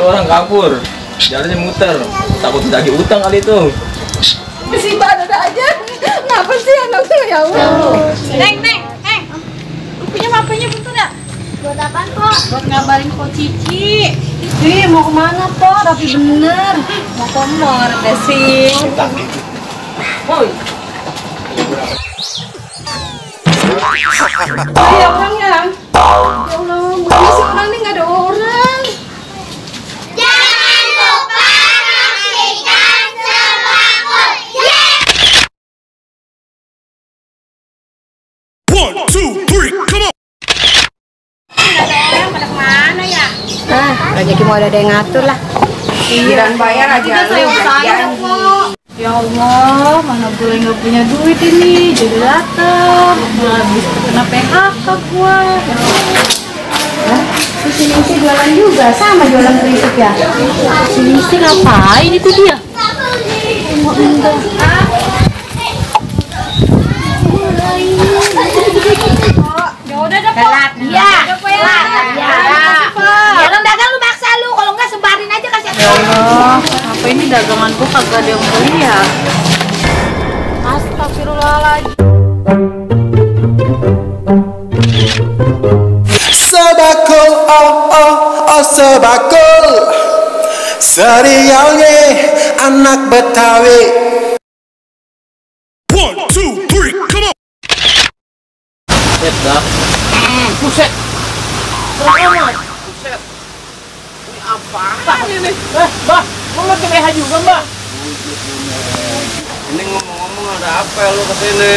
orang kabur. Jalannya muter. Takut ditagih utang kali itu. Si Mbak ada aja. Ngapa sih anak tuh ya Allah? Neng. Lu punya HP-nya bentar ya? Buat apaan, Pok? Buat ngabarin Ko Cici. Ih, mau kemana, Pok? Tapi bener. Mau komor, Desi. Woi. Iya orangnya. Ya Allah, mana sih orang nih nggak ada orang. Jangan lupa rapikan sebakul. One, two, three, come on! Pada kemana ya? Rezeki mau ada yang ngatur lah. Giliran bayar aja lu janji. Ya Allah, mana gue nggak punya duit ini, jadi dateng, malah bisa kena PHK gue. Si Ningsi jualan juga, sama jualan keripik ya. Si Ningsi ngapain itu dia? Ya udah dah, Pak. Iya. Jangan dagang lu maksa lu, kalau enggak sebarin aja kasih. Ya Allah, apa ini dagangan gue kagak ada yang beli ya? Astagfirullahaladzim. Sebakul, sebakul. Serialnya anak Betawi. One, two, three, come on! Set dah. Buset. Buset. Ini apaan ini? Mbak, mau lagi PH juga, Mbak? Ini ngomong-ngomong ada apa lu kesini?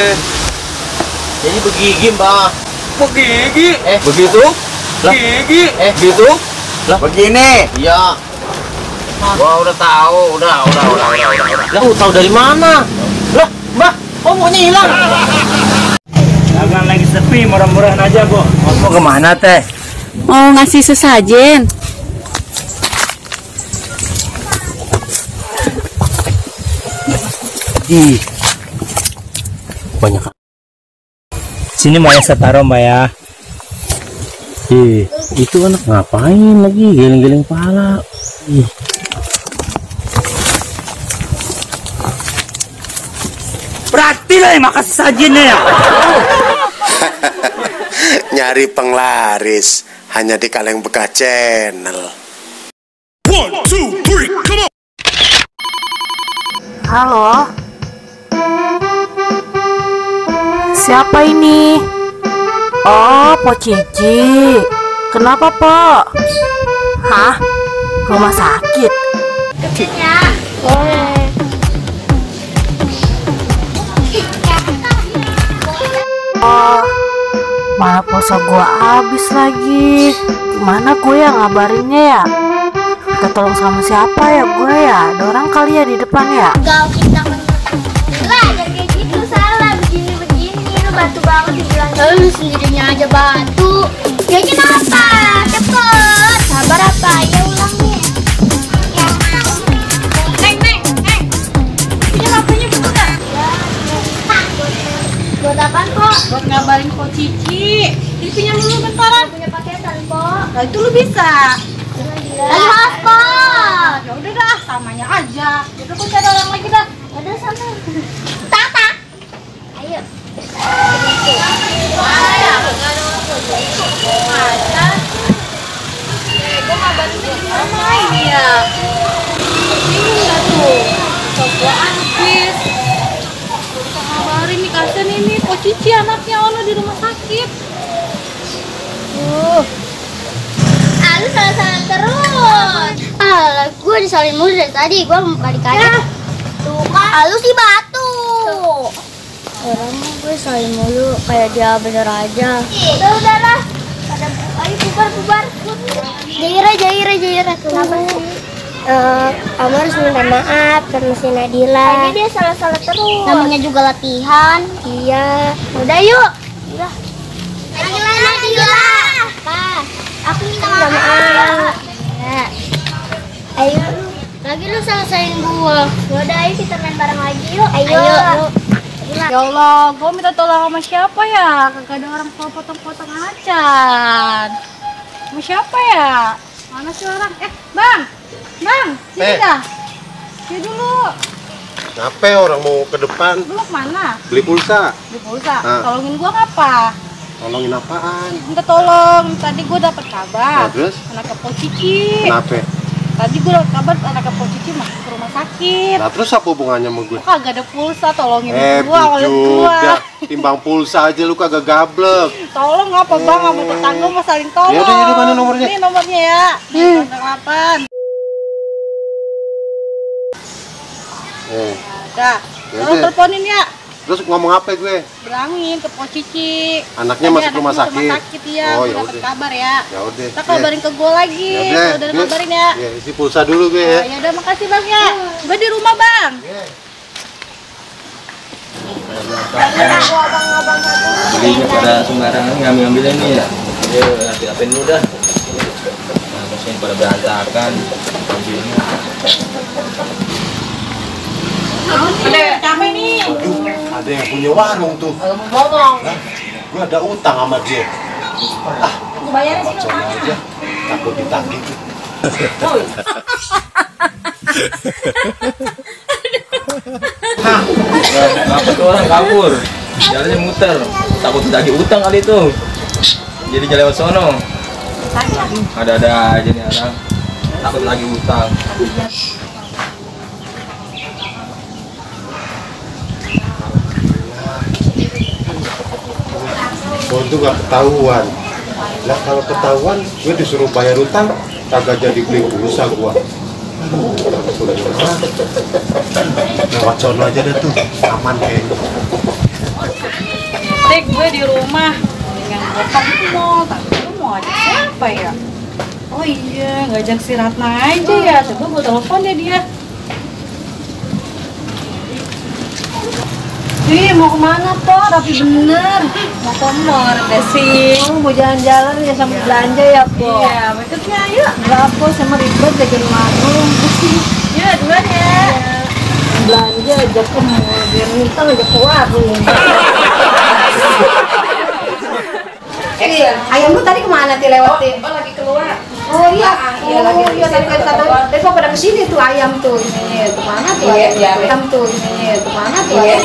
Jadi begigi, Mbak. Begigi? Begitu? Lah, gigi? Gitu? Lah, begini? Iya. Gua udah tahu, udah. Lah, lu tahu dari mana? Lah, Mbak, kok maunya hilang? Dagang lagi sepi, murah-murahan aja, Bu. Mau kemana, Teh? Mau ngasih sesajen. Ih, banyak. Sini mau ya setaro, Mbak ya. Itu anak ngapain lagi geleng-geleng pala? Berarti lah yang makan sesajennya ya. Nyari penglaris hanya di Kaleng Bekas Channel. One, two, three, come on! Halo. Siapa ini? Oh, Po Cici. Kenapa, Po? Hah? Rumah sakit? Ya. Oh, mana pulsa gua habis lagi. Gimana gue yang ngabarinnya ya? Kita tolong sama siapa ya gue ya? Ada orang kali ya di depan ya? Kau kita lah, jangan kayak gitu, salah begini lu batu banget dibilang. Lu sendirinya aja batu. Ya kenapa? Cepet. Sabar apa? Ya ulangnya. Neng. Punya HP-nya betul gak? Buat apaan, Pok? Buat ngabarin Po Cici. Pinjam dulu bentaran. Punya paketan, Pok. Nah itu lu bisa. Lagi hotspot. Ya udah dah, samanya aja. Udah kok cari orang lagi dah. Ada sana. Tata. Ayo. Gue ngabarinnya gimana ini ya? Bingung gak tuh? Coba habis. Bisa ngabarin nih, kasian ini Po Cici anaknya ono di rumah sakit. Lu salah-salah terus. Alah, gue disalin mulu dari tadi. Gue mau balik aja. Tuh kan. Lu si batu. Orang mah gue salin mulu kayak dia bener aja. Udah lah. Ayo bubar. Jaira. Kenapa sih? Kamu harus minta maaf sama si Nadila. Tadi dia salah-salah terus. Namanya juga latihan. Iya. Udah yuk. Udah. Nadila. Apa? Aku minta maaf. Ya. Ayo. Lagi lu salahin gua. Udah ayo kita main bareng lagi yuk. Ayo. Ya Allah, gue minta tolong sama siapa ya? Kagak ada orang mau potong-potong acan. Sama siapa ya? Mana sih orang? Bang! Bang, sini dah. Sini dulu. Ngapain orang mau ke depan? Lu mau kemana? Beli pulsa. Beli pulsa. Ah. Tolongin gua ngapa? Tolongin apaan? Minta tolong. Tadi gua dapat kabar. Nah, terus? Anak Po Cici. Kenapa? Tadi gua dapat kabar anak Po Cici masuk ke rumah sakit. Nah terus apa hubungannya sama gue? Gua kagak ada pulsa, tolongin gua. bujuk dah. Timbang pulsa aja lu kagak gablek. Tolong apa bang, sama tetangga mau saling tolong. Yaudah, mana nomornya? Ini nomornya ya. 08. Dah, tolong Yaudah. teleponin ya. Terus ngomong apa gue? Bilangin ke Po Cici. Anaknya Tadi masuk rumah sakit. ya. Oh, Gua ya dapet udah. kabar ya. Ya udah. Kita kabarin ke gue lagi. Kalau udah kabarin ya. Ya, isi pulsa dulu gue ya. Ya udah, makasih bang ya. Gue di rumah bang. Belinya pada sembarangan ngambil ini ya. Dia hati-hatiin dulu dah. Nah, mesin pada berantakan. Ambilnya. Udah capek nih. Aduh, ada yang punya warung tuh. Kalau mau ngomong, Gue ada utang sama dia. gue bayarin sih Coba rumahnya. aja, takut ditagih. Ngapa tuh orang kabur? Jalannya muter. Takut ditagih utang kali itu. Jadi jalan lewat sono. Ada-ada aja nih orang. Takut lagi utang. Gua tuh gak ketahuan. Lah kalau ketahuan, gue disuruh bayar utang, kagak jadi beli pulsa gua. Lewat sono aja deh tuh, aman kayaknya. Dek, gue di rumah dengan bokap itu mau, tapi lu mau ajak siapa ya? Oh iya, ngajak si Ratna aja ya. Coba gue telepon deh dia. Ih, mau kemana po? Tapi bener. Mau ke mall deh sih. Oh, mau jalan-jalan ya sama belanja ya, Po? Iya, berikutnya yuk. Enggak, Po, sama ribet jajan warung. Yuk, duluan ya. Belanja aja ke mall, biar minta aja ke warung. Ayam lu tadi kemana ti lewatin? Oh, lagi keluar. Oh iya, Iya, lagi iya tadi kan kata Depo pada kesini tuh ayam tuh. Ini kemana tuh ayam tuh? Ini kemana tuh ayam?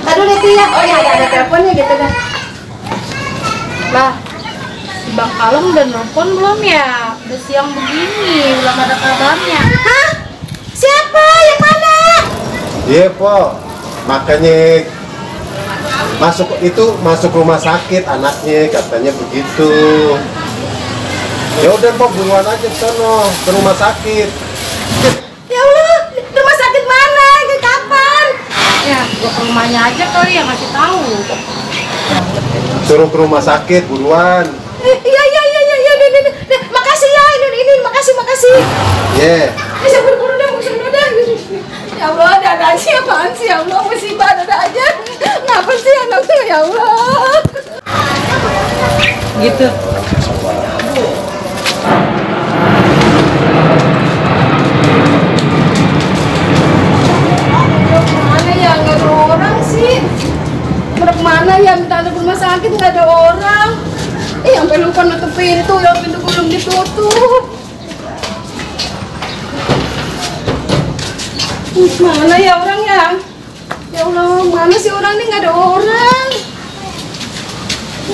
Tadi lihat ya. Oh iya, ada teleponnya gitu kan. Lah, si Bang Kalem udah nelfon belum ya? Udah siang begini, belum ada kabarnya. Hah? Siapa? Yang mana? Iya, Po. Makanya masuk rumah sakit anaknya, katanya begitu. Ya udah, Po, buruan aja ke sono, ke rumah sakit. Ya Allah, rumah sakit mana? Kapan? Ya, gua ke rumahnya aja kali ya, kasih tahu. Suruh ke rumah sakit buruan. Iya. Makasih ya, ini makasih. Yeah. Bisa buru-buru dah, Ya Allah, ada sih apaan sih ya Allah, musibah ada aja. Ngapa sih anak tuh ya Allah? Gitu. Mana ya, nggak ada orang sih. Udah kemana ya, minta ada rumah sakit nggak ada orang. Sampai lupa nutup pintu, ya pintu belum ditutup. Mana ya orang ya? Ya Allah, mana sih orang nih, nggak ada orang.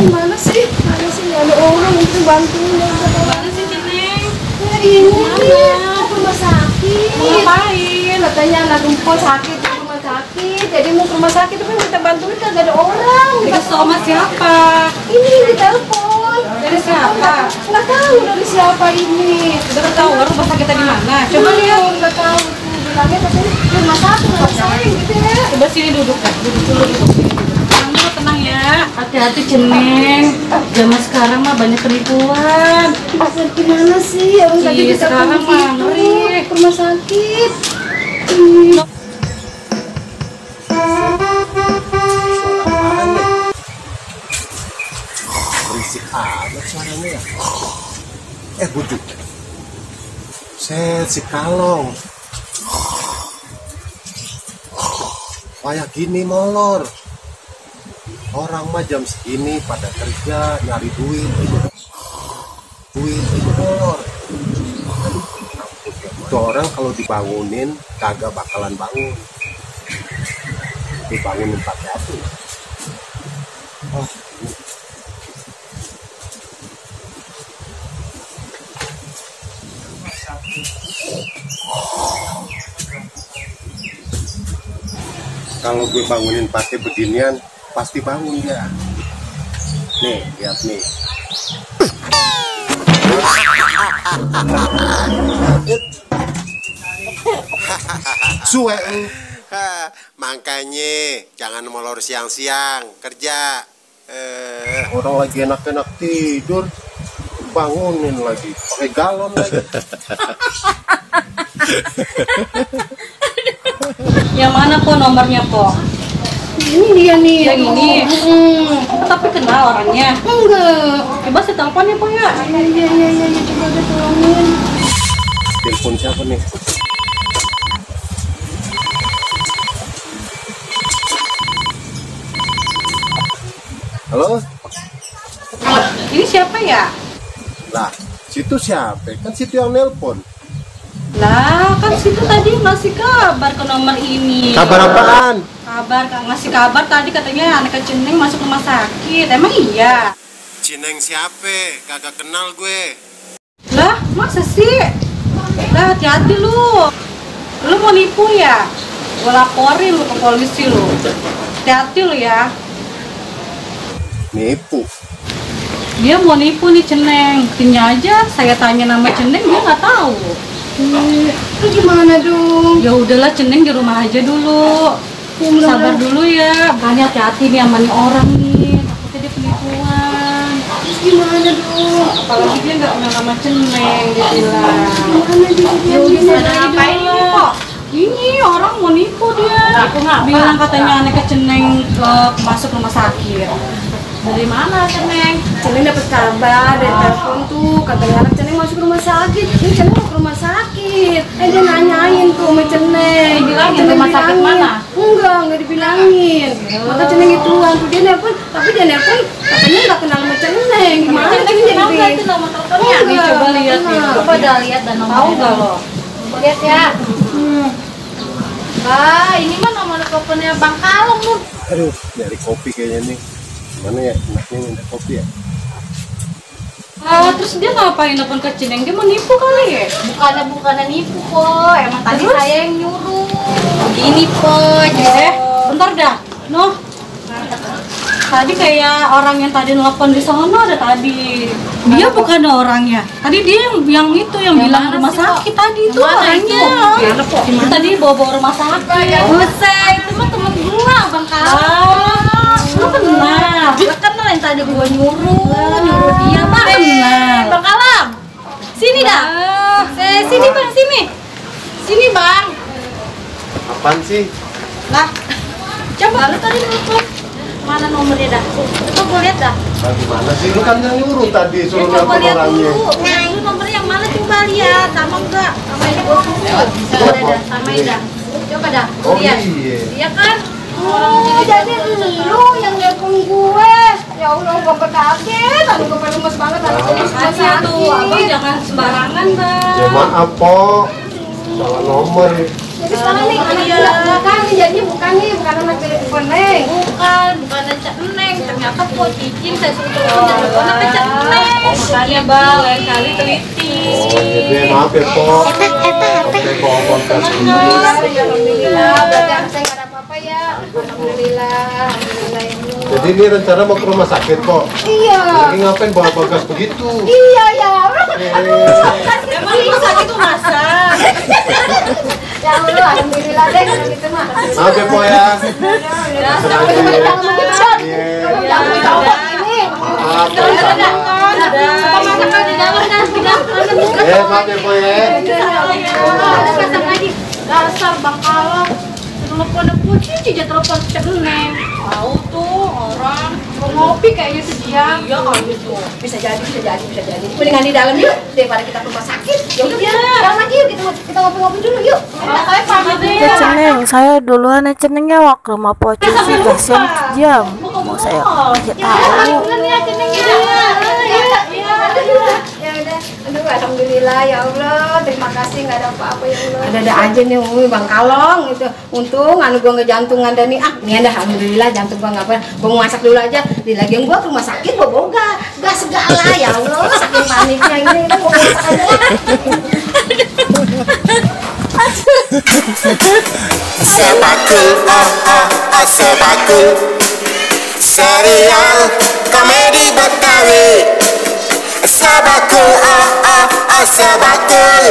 Mana sih nggak ada orang, itu bantuin ya. Mana sih, Cineng? Ya ini nih, rumah sakit. Mau ngapain? Katanya anak empok sakit di rumah sakit, jadi mau ke rumah sakit tapi minta bantuin kagak ada orang. Dikasih tau sama siapa? Ini di telepon. Dari siapa? Nggak tahu dari siapa ini. Udah ketahuan rumah sakitnya di mana? Coba lihat. Nggak tahu tuh. Bilangnya katanya di rumah sakit gitu ya. Coba sini duduk kan, duduk dulu sini. Tenang dulu, tenang ya. Hati-hati Ceneng. Zaman sekarang mah banyak penipuan. Pasal gimana sih? Orang tadi Iya, kita sekarang mah ngeri. ke rumah sakit. Berisik amat suaranya ya. Bujuk. Si Kalong. Kayak gini molor. Orang mah jam segini pada kerja nyari duit. Duit molor. Itu orang kalau dibangunin kagak bakalan bangun. Dibangunin pakai apa? Oh. Kalau gue bangunin pakai beginian, pasti bangun dia. Nih, lihat nih. Suwe. Makanya jangan molor siang-siang kerja. Orang lagi enak-enak tidur, bangunin lagi, pakai galon lagi. Yang mana po nomornya po? Ini dia nih. Yang ini. Tapi kenal orangnya? Enggak. Coba saya teleponnya po ya. Iya, coba deh tolongin. Telepon siapa nih? Halo? Ini siapa ya? Lah, situ siapa? Kan situ yang nelpon. Lah, kan situ tadi ngasih kabar ke nomor ini. Kabar apaan? Kabar, ngasih kabar tadi katanya anak Ceneng masuk rumah sakit. Emang iya? Cineng siapa? Kagak kenal gue. Lah, masa sih? Lah, hati-hati lu. Lu mau nipu ya? Gue laporin lu ke polisi lu. Hati-hati lu ya. Nipu. Dia mau nipu nih Ceneng. Buktinya aja saya tanya nama Ceneng dia nggak tahu. Itu gimana dong? Ya udahlah Ceneng di rumah aja dulu. Sabar dulu ya. Makanya hati-hati nih sama nih orang nih. Takutnya dia penipuan. Terus gimana dong? Apalagi dia nggak kenal nama Ceneng dia bilang. Gimana dia? Ya udah sana ngapain ini kok? Ini orang mau nipu dia. Bilang katanya anaknya Ceneng masuk rumah sakit. Dari mana Ceneng? Ceneng dapat kabar dari telepon tuh, katanya anak Ceneng masuk rumah sakit. Ini Ceneng mau ke rumah sakit. Dia nanyain tuh sama Ceneng. Dibilangin rumah sakit mana? Enggak dibilangin. Maka Ceneng itu tuh dia nelpon, tapi dia nelpon katanya nggak kenal sama Ceneng. Gimana Ceneng Kenal nggak jadi? itu nomor teleponnya? Nih coba lihat nih. Coba dah lihat dan nomor. Tahu nggak lo? Lihat ya. Wah, ini mah nomor teleponnya Bang Kalong tuh. Aduh, nyari kopi kayaknya nih. Mana ya enaknya minta kopi ya? Terus dia ngapain nelfon ke Ceneng? Dia mau nipu kali ya? Bukannya nipu po. Emang tadi saya yang nyuruh. Begini po. Bentar dah. Noh. Tadi kayak orang yang tadi nelfon di sana ada tadi. Dia bukan orangnya. Tadi dia yang itu yang bilang rumah sakit tadi itu orangnya. Tadi bawa rumah sakit. Buset, itu mah temen gua Bang Kalong. Lu kenal? Gua kenal yang tadi gua nyuruh dia Bang. Kenal. Bang Kalong. Sini dah. Sini Bang, sini. Sini Bang. Apaan sih? Lah. Coba lu tadi nelfon. Mana nomornya dah? Coba gue lihat dah. Nah, gimana sih? Lu kan yang nyuruh tadi suruh Coba nelpon lihat orangnya. dulu. Nah, itu nomornya yang mana coba lihat. Sama enggak? Sama ini gue suruh. Dah, sama ini dah. Coba dah. Oh Lihat. iya. Iya kan? Jadi lu yang nelpon gue. Ya Allah, gue kaget. Tadi gue pada lemes banget. Tadi gue masuk rumah Makanya tuh, abang sakit. jangan sembarangan Bang. Ya maaf po, salah nomor. Jadi sekarang nih anak bukan nih, jadinya bukan anak telepon Neng. Bukan Cak Neng. Ternyata po Cicin saya suruh telepon dan telepon ke Cak Neng. Makanya Bang, lain kali teliti. Oh jadi maaf ya po. Oke po, kontak dulu. Alhamdulillah, berarti saya nggak ada apa-apa ya. Alhamdulillah ya Allah. Jadi ini rencana mau ke rumah sakit po. Iya. Lagi ngapain bawa bagas begitu? Iya ya. Emang rumah sakit tuh masak. Ya Allah, alhamdulillah deh kalau gitu mah. Maaf ya po ya. Jangan mengecat. Jangan mencoba ini. Maaf po. Kita masak di dalam dah. Maaf ya po ya. Masak lagi. Dasar Bang Kalong. Telepon aku Cici aja telepon Cak Neng. Tahu tuh orang mau ngopi kayaknya sejam. Iya kalau gitu. Bisa jadi. Mendingan di dalam yuk daripada kita ke rumah sakit. Ya udah, dalam lagi yuk kita ngopi-ngopi dulu yuk. Saya pamit deh. Ya Ceneng, saya duluan ya Ceneng ya wak ke rumah Poci sih kasihan jam. Mau saya aja tahu. Ya Ceneng ya. Ya udah. Aduh, alhamdulillah ya Allah, terima kasih, nggak ada apa-apa ya Allah. Ada aja nih, Bang Kalong itu. Untung anu gua ngejantungan dan nih, ini ada alhamdulillah jantung gua nggak apa. Gua mau masak dulu aja. Di lagi gua ke rumah sakit gua boga, gas segala ya Allah, saking paniknya ini gua masak aja. Sebakul, sebakul, serial komedi Betawi. Sebakul, sebakul,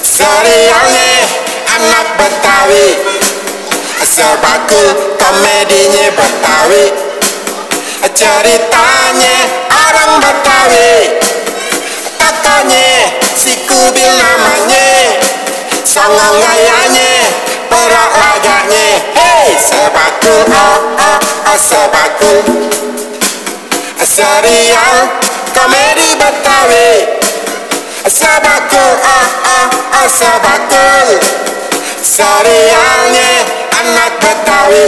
serialnya anak Betawi. Sebakul komedinya Betawi, ceritanya orang Betawi. Kakaknya si Kubil namanya, songong gayanya, perak laganya. Hey, sebakul, sebakul, serial komedi Betawi. Sebakul, sebakul, serialnya anak Betawi.